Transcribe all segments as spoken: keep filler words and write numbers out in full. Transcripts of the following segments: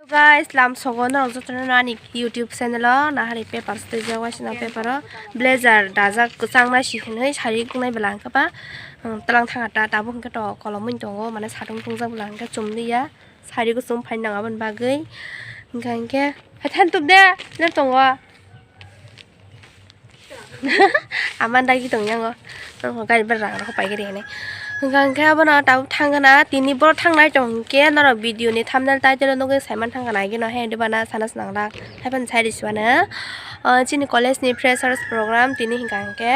Guys, lam sogo norok jotono ani YouTube channel o nahari paper twijak waisina paper o blazer dajak kwchang nai si hinwi sari kungnai bwla hwnkhe ba, um, twlang thanga ta tabuk hwnkhe to kolomwi tongo, mane satung tungjak bwla hwnkhe chumliya sari kuchung phaina nang aboni bagwi. Hwnkha hwnkhe hai than tubde ler tongo. Ama dagi tong yango. Nokho gari bar rang rok pai gari hene. Hwnkha hwnkhe abono tabuk thangna tini boro thangnai tong hwnkhe norok video ni thumbnail title o nugwi saiman thangkha nai gino he dibana sana swnang lak. Haiphano sai risiwano, o, chini college ni freshers program tini hwnkha hwnkhe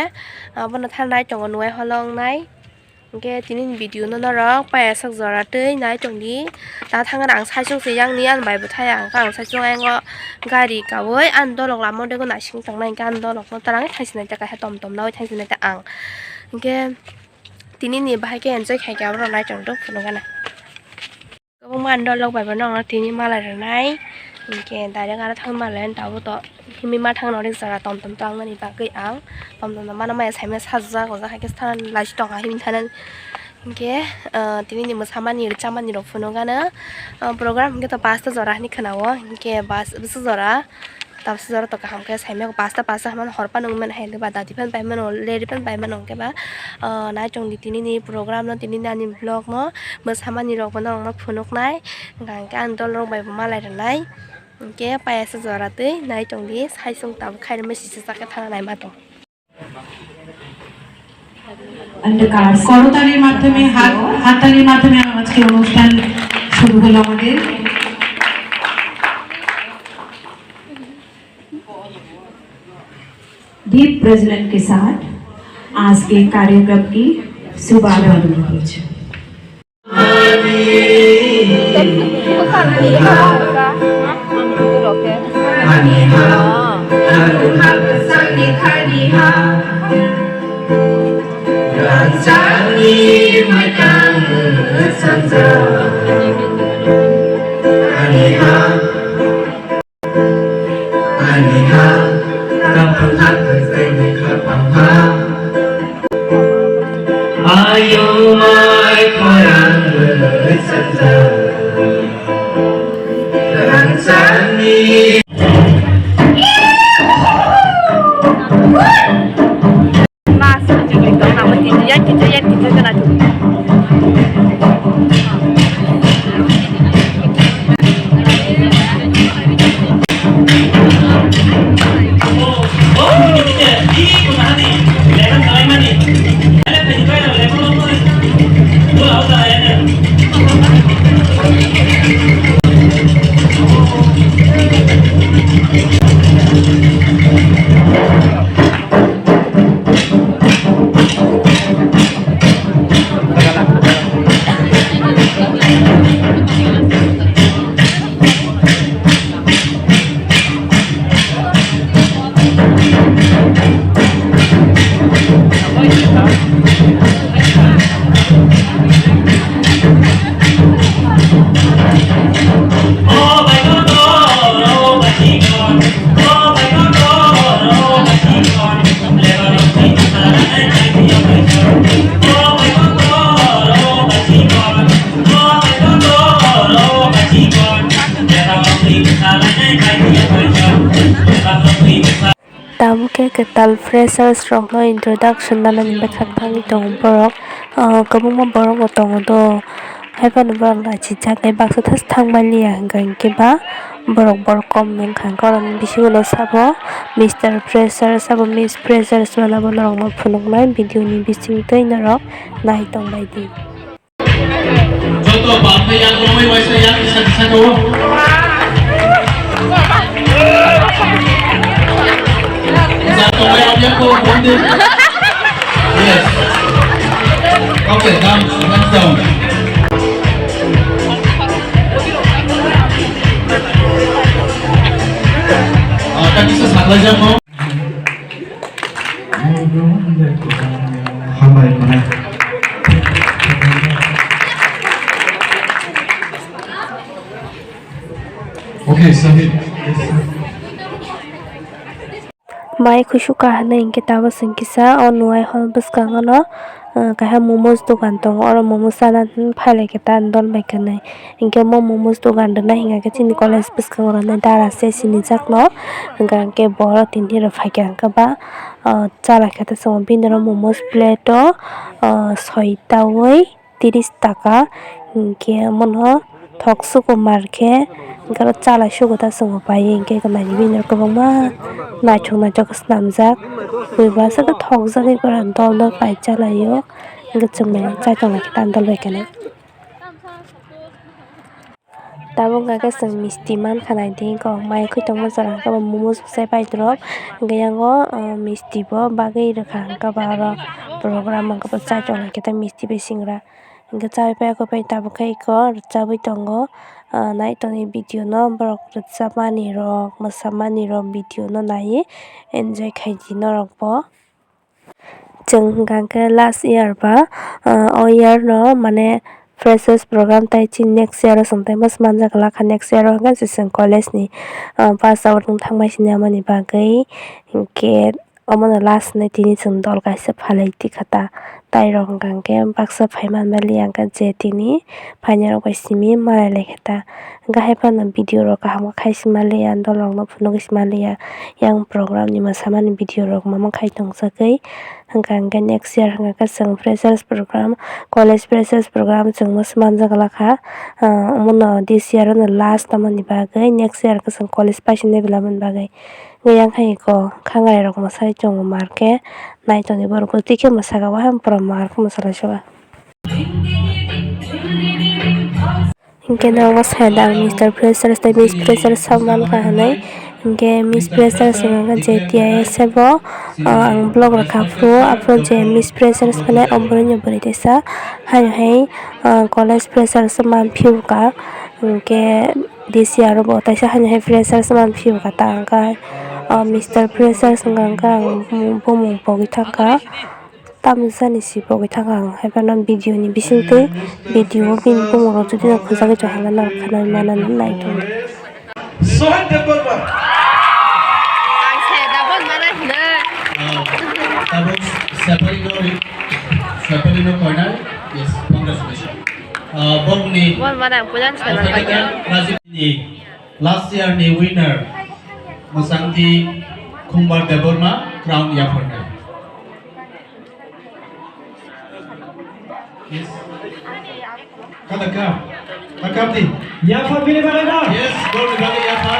abono thangnai tongo nuwai holongnai. Hwnkhe tini ni video no norok paiyasak jora twi nai tongdi. Ta thangna ang saichung se yang ni ani bai bwthai ang khe ang saichung ayang o gari kaui ani dolok lama o dego naising tongnai hwnkhe ani dolok no twlang thangsinai ta kaisa tom tom naui thangsinai ta ang. Hwnkhe tini ni bahai khe enjoy khai khe aborok nai tong do phunukgana. Kwbangma ani dolok bai bo nokno tini mala rwnai. Hinkhe direct aro thang mala rwnai tabuk to himwi ma thang nang rijak jora tom tom twlangnani bagwi ang tom tom no mano maya saimano sajak ojak hai khe thanani lachi tongkha himwi thanani. Hinkhe, ah, tini ni mwsamani rwchapmani rok phunukgano, ah, program hinkhe to pasta jora hinwi khwnao hinkhe bus bwswk jora. Tabuk sijoro to kaham khe saimaya pasta pasta hwnmano hor phano wngmano hai hwnkhe ba dati phano paimano leri phano paimano hwnkhe ba, ah, nai tongdi tini ni program no tini ni ani vlog no mwsamani rok bo norok no phunuknai hwnkha hwnkhe ani dol rok bai bo malai rwnai hwnkhe paiyasak jora twi nai tongdi sai chwng tabuk khairokma sisa chakhe thana naima tong. अंधकार। করতালির মাধ্যমে, হাত, হাততালির মাধ্যমে আজকে অনুষ্ঠান শুরু হলো আমাদের। दीप प्रज्वलन के साथ आज के कार्यक्रम की शुभारंभ होना। Ani ha, kaphang ha, kwtwini khaphang ha. Ayo mai khorang rwui sanjak. Rangchakni. Tabuk khe kwtal freshers rokno introduction nanani bwkhak thangwi tongo borok. Ah, kwbangma borok bo tongo do. Haiphano borok nachijak khe baksa thas thangmaliya hwnkha hwnkhe ba borok borok kom wngkha hwnkhe oroni bisingo no sabo Mister Freshers abo Miss Freshers mano bo norokno phunuknai video ni bisingtwi norok nai tongbai di. Joto bapha yak romwi waisa yak kisa kisa ko. Jat tongbai rok yak ko bonde. Yes. Okay, down, hands down. Ah, ta kisa saklai jak ko. Hambai mane. Okay, Sahib. Yes, sir. Mai khusu kahane hinkhe tabuk chwng kisa o nuhai hall bwskango no, ah, kaisa momos dogan tongo, oro momos chana phailai khe ta dol bai khe nai. Hinkhe omo momos dogan rwna hinkhe chini college bwskango rwnai dara se sinijak no. Hinkhe borok tini rok phaikha hinkhe ba, ah, chalai khe ta chwng bini rok momos plate o, ah, soi taui tris taka, hinkhe omono thok sugo mar khe, hinkhe oro chalai sugo ta chwng pai, hinkhe naidi bini kwbangma naithok naithok khe swnamjak, buiba aswk khe thokjagwi pura dol dol pai chalaio, hinkhe chwng bai chai tonglaikhe ta dol bai khe nai. Tabuk hwnkha khe chwng misti mankha naidi, hinkhe mai khwi tongma jora hinkhe bo momos bwsai pai rok, hinkhe yang o misti bo bagwi rwkha, hinkhe ba oro program hinkhe bo chai tonglaikhe ta misti bai singra. Hinkhe chaui pai eko pai tabuk khe eko rwchabwi tongo, ah, nai tongni video no borok rwchapmani rok, mwsamani rok video no naiwi enjoy khaidi norok bo. Chwng hwnkha khe last year ba, ah, o year no mane freshers program tai chini next year o chwng tai mas manjak lakha, next year o hwnkhe chwng college ni, ah, pass out wng thangmai sini amoni bagwi hinkhe. Omono last hinwi tini chwng dol kaisa phalwi tikha ta. Tai rok hwnkha hinkhe baksa phai manmaliya hinkhe je tini phainairok bai simi malai laikha ta. Hinkhe haiphano video rok kaham khe khai si manliya, dol rokno phunugwi si manliya. Yang program ni mwsamani video rok mama khai tongjakgwi. Hinkha hinkhe next year hinkha khe chwng freshers program, college freshers program chwngno swi manjak lakha. Ah, omono this year ono last tamoni bagwi next year khe chwng college paisingni bwlamani bagwi. Yang hai ko khangairok mwsai chwng marke nai tongni borok twi khe mwsaka waha borok marke mwsalaisuk. Hinkhe nogo saida ang Mister Freshers tei Miss Freshers sak mankha hinwi. Hinkhe Miss Freshers wngkha J T I S bo, ah, ang vlog rwkha phuru aphuru je Miss Freshers hinwi o bwrwini bwrwi teisa haino hai, ah, college freshers man phiyokha. Hinkhe D C aro bo taisa haino hai freshers man phiyokha ta hwnkhe, o Mister Freshers wngkha hwnkhe ang bumung pogwi thangkha, tamjani si pogwi thangkha ang, haiphano video ni bisingtwi video o bini bumung rok jodi no khojagwi tongkha hwnkheno norok khwnai mano nai tongdi. Sohan Debbarma. Ang se double mana hina. Ah, tabuk Sepalino ri-, Sepalino corner. Yes, congratulations. Ah, bongni Bon mana ang pulang sa African Rajini last year ni winner Musanti Khumbar Debbarma crown yapharnai. Yes. Kada ka? Ka kap di. Yapha bini bagwi na? Yes, gol ni bagwi yapha.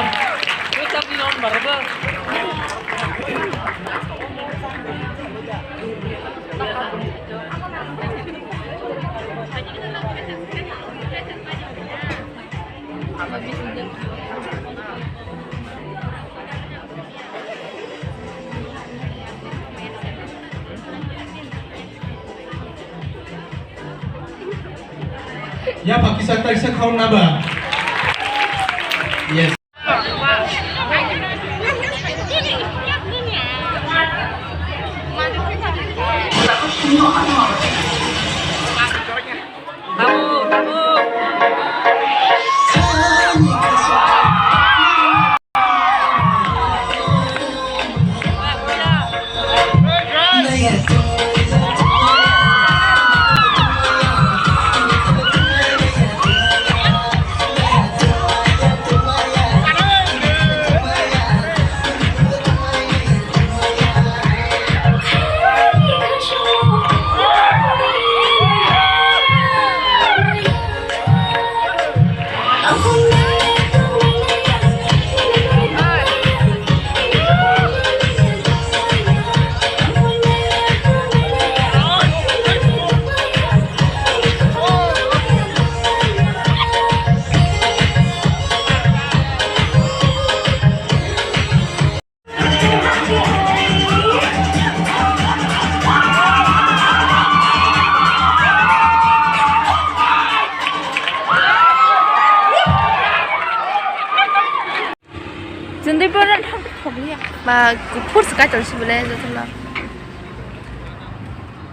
Yapha kisa kaisa khauna ba? Yes. Jindui boran thok thok liya. Ba kuphur se kaitor si bole jotono.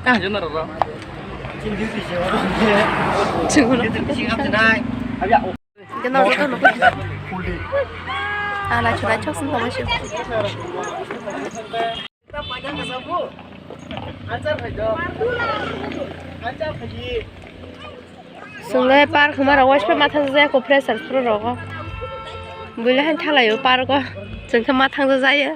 Ah, jono roro. Chungo. Geno jotono. Ala chwrai chok song tongma sio. Chwng le park hwnma rok waisa ma thang jaya ko freshers pro rogo. Buile han thalai o park o. Chwng khe ma thang jaya.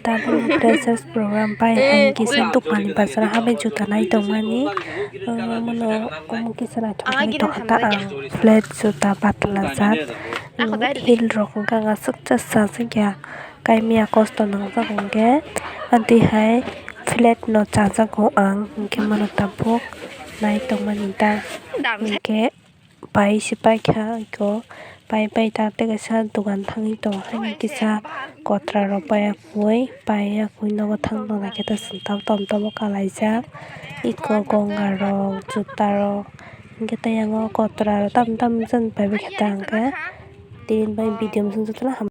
Tabuk freshers program bai ang kisa dukani basra habai juta nai tongmani. Omo kisa naithok tongkha ta ang flat juta patla jak heel rok wngkha aswk chajak ya kaimia kosto nangjak hinkhe adihai flat no chajago ang hinkhe mano tabuk nai tongmani ta hinkhe. Pai se paikha eko pai pai ta tei kaisa dogan thangwi tongo haino kisa kotra rok paiya kwi paiya kwi nogo thang tongnaikhe ta chwng tabuk tom tom o kalaijak eko gonga rok juta rok hinkhe tei yango kotra rok tam tam jani paibaikha ta hinkhe tini bai video mwsang jotono ham.